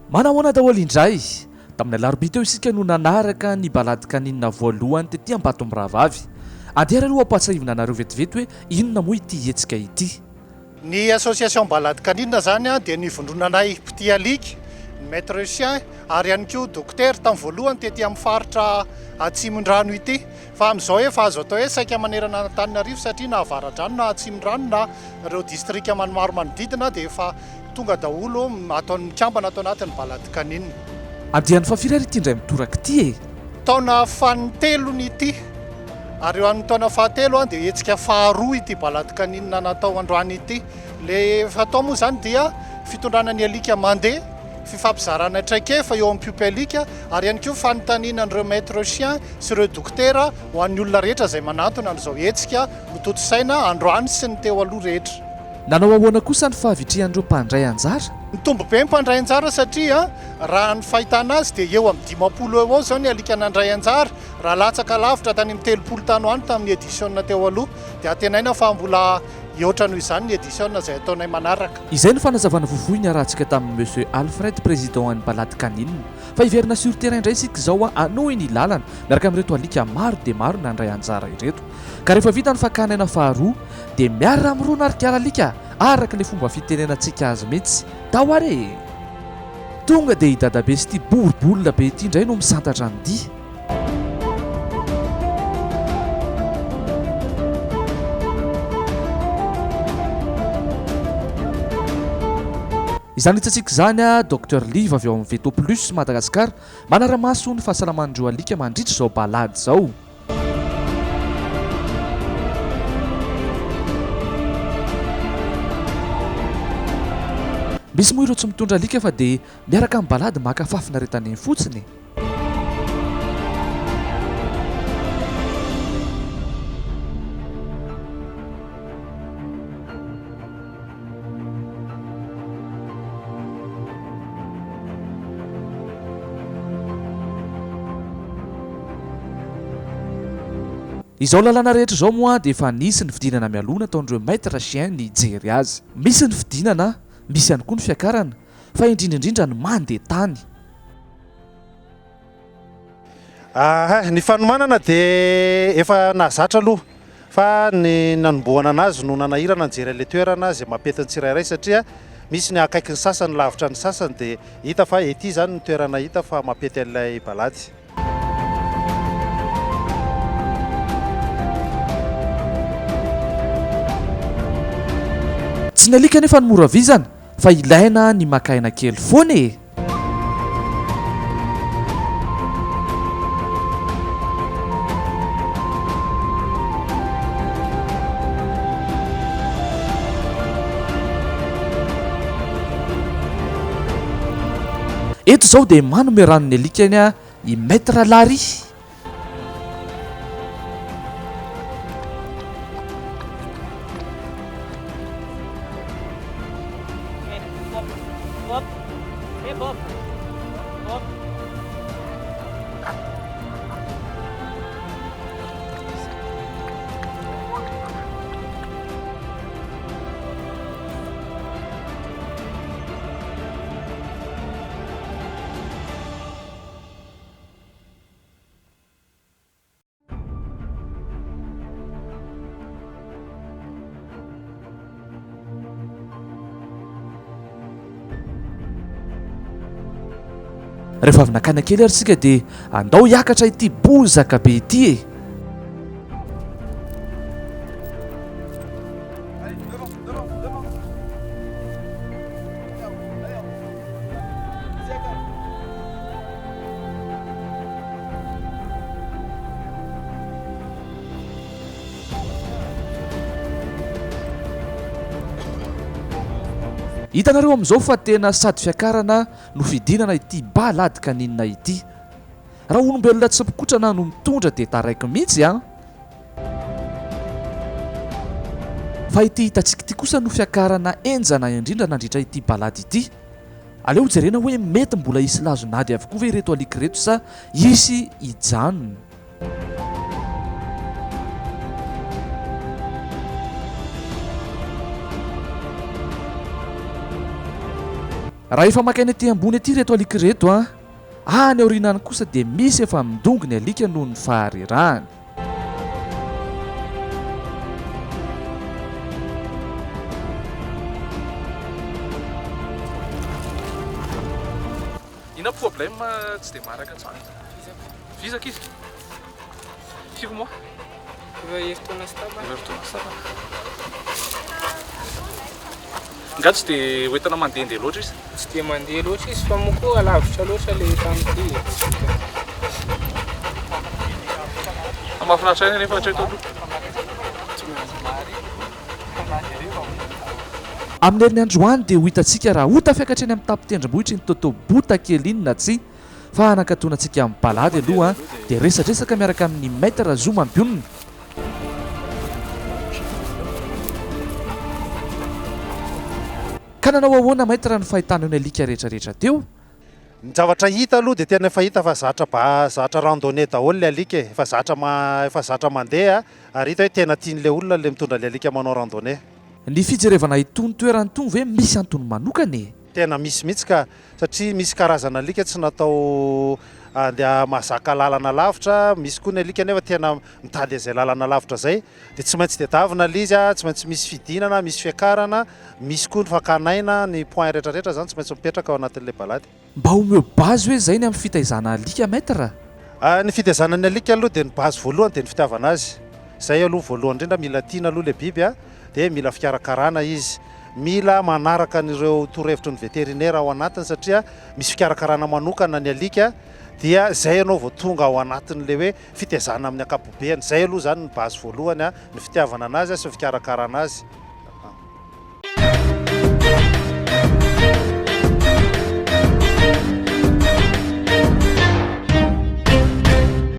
Manahoana daholo indray! Tamin'ny alarobia teo isika no nanaraka ny balade canine voalohany tety Ambatomirahavavy. Andeha ary aloha hampahatsiahivina anareo vetivety hoe inona moa ity hetsika ity. Ny association balade canine izany dia ny vondronanay mpitia alika, ny maître chien ary ihany koa dokotera tamin'ny voalohany tety amin'ny faritra Atsimondrano ity. Fa amin'izao efa azo atao hoe saika manerana an'Antananarivo satria na Avaradrano na Atsimondrano na ireo distrika maromaro manodidina dia efa tonga daholo ataon'ny mikambana ato anatin'ny balade canine. Andiany fahafiry ary ity indray mitoraka ity e? Taona fanintelony ity ary eo amin'ny taona fahatelo dia hetsika faharoa ity balade canine natao androany ity. Ilay fatao moa izany dia fitondrana ny alika mandeha, fifampizarana traikefa eo amin'ny mpiompy alika ary ihany koa fanontaniana an'ireo maître chien sy ireo dokotera ho an'ny olona rehetra izay manantona an'izao hetsika notontosaina androany sy ny teo aloha rehetra. Nanao ahoana kosa ny fahavitrihan'ireo mpandray anjara? Nitombo be ny mpandray anjara satria raha ny fahitana azy dia eo amin'ny 50 eo ho eo izao ny alika nandray anjara, raha latsaka lavitra tany amin'ny 30 tany ho any tamin'ny edisiona teo aloha dia antenaina fa mbola hihoatra noho izany ny edisiona izay ataonay manaraka. Izay no fanazavana voivoy niarahantsika tamin'i Monsieur Alfred, Président an'ny Balade Canine. Fa hiverina sur terrain indray isika izao hanohy ny lalana miaraka amin'ireto alika maro dia maro nandray anjara ireto. Ka rehefa vita ny fakana aina faharoa dia miara-mirona ry kialalika araka ilay fomba fitenenantsika azy mihitsy. Tao ary e! Tonga dia i Dadabe sy ity boribolina be ity indray no misantatra ny dia. Izany hitantsika izany, Docteur Liva avy ao amin'ny Veto Plus Madagascar manara-maso ny fahasalaman'ireo alika mandritra izao balade izao. Misy moa ireo tsy mitondra alika fa dia miaraka amin'ny balade maka fahafinaretana eny fotsiny e. Izao lalana rehetra izao moa dia efa nisy ny fidinana mialoha nataon'ireo maître chien nijery azy. Misy ny fidinana, misy ihany koa ny fiakarana, fa indrindra indrindra ny mandeha tany. Aha, ny fanomanana dia efa nahazatra aloha fa ny nanombohana anazy no nanahirana nijery an'ilay toerana izay mampety ny tsirairay satria misy ny akaiky ny sasany lavitra ny sasany dia hita fa ety izany ny toerana hita fa mampety an'ilay balady. Tsy ny alika anefa no mora vizana fa ilaina ny maka aina kely foana e! Eto izao dia manome rano ny alikany i Maître Larry. Rehefa avy nakana kely ary isika dia andao hiakatra ity bozaka be ity e! Hitanareo amin'izao fa tena sady fiakarana no fidinana ity balade canine ity. Raha olombelona tsy mpikotrana no mitondra dia taraiky mihitsy an! Fa ity hitantsika ity kosa no fiakarana henjana indrindra nandritra ity balade ity. Aleo hojerena hoe mety mbola hisy lazon'ady avokoa ve ireto alika ireto sa hisy hijanona. Raha efa maka aina ety ambony ety ireto alika ireto an! Any aoriana any kosa dia misy efa midongy ny alika noho ny faharerahany. Inona problème tsy dia maharaka tsara? Vizaka izy. Firy mois? Efa herintaona sy tapany. Efa herintaona sy tapany. Nga tsy dia hoentina mandehandeha loatra izy? Tsy dia mandeha loatra izy fa moa koa lavitra loatra ilay tamin'ity e. Fa mahafinaritra ihany anefa hatreto aloha. Amin'ny herin'ny androany dia ho hitantsika raha ho tafiakatra eny amin'ny tampon-tendrombohitra iny Toto Bota kely iny na tsia. Fa hanakatona antsika amin'ny balade aloha dia resadresaka miaraka amin'i Maître Zo Mampionona. Ka nanao ahoana Maître ny fahitanao ny alika rehetrarehetra teo? Ny zavatra hita aloha dia tena efa hita fa zatra ba zatra randonnée daholo ilay alika e, efa zatra ma efa zatra mandeha ary hita hoe tena tian'ilay olona ilay mitondra ilay alika manao randonnée. Ny fijerevana itony toerana itony ve misy antony manokana e? Tena misy mihitsy ka, satria misy karazana alika tsy natao andeha mahazaka lalana lavitra, misy koa ny alika nefa tena mitady an'izay lalana lavitra izay, dia tsy maintsy tedavina ilay izy, tsy maintsy misy fidinana, misy fiakarana, misy koa ny fakana aina, ny point rehetra rehetra izany tsy maintsy mipetraka ao anatin'ilay balade. Mba omeo base hoe zay ny amin'ny fitaizana alika maître? Ny fitaizana ny alika aloha dia ny base voalohany dia ny fitiavana azy, izay aloha voalohany indrindra, mila tiana aloha ilay biby dia mila fikarakarana izy, Mila manaraka an'ireo torohevitry ny veterinera ao anatiny satria misy fikarakarana manokana ny alika dia izay ianao vao tonga ao anatin'ilay hoe fitaizana amin'ny ankapobeny. Izay aloha izany ny base voalohany, ny fitiavana anazy sy ny fikarakarana azy.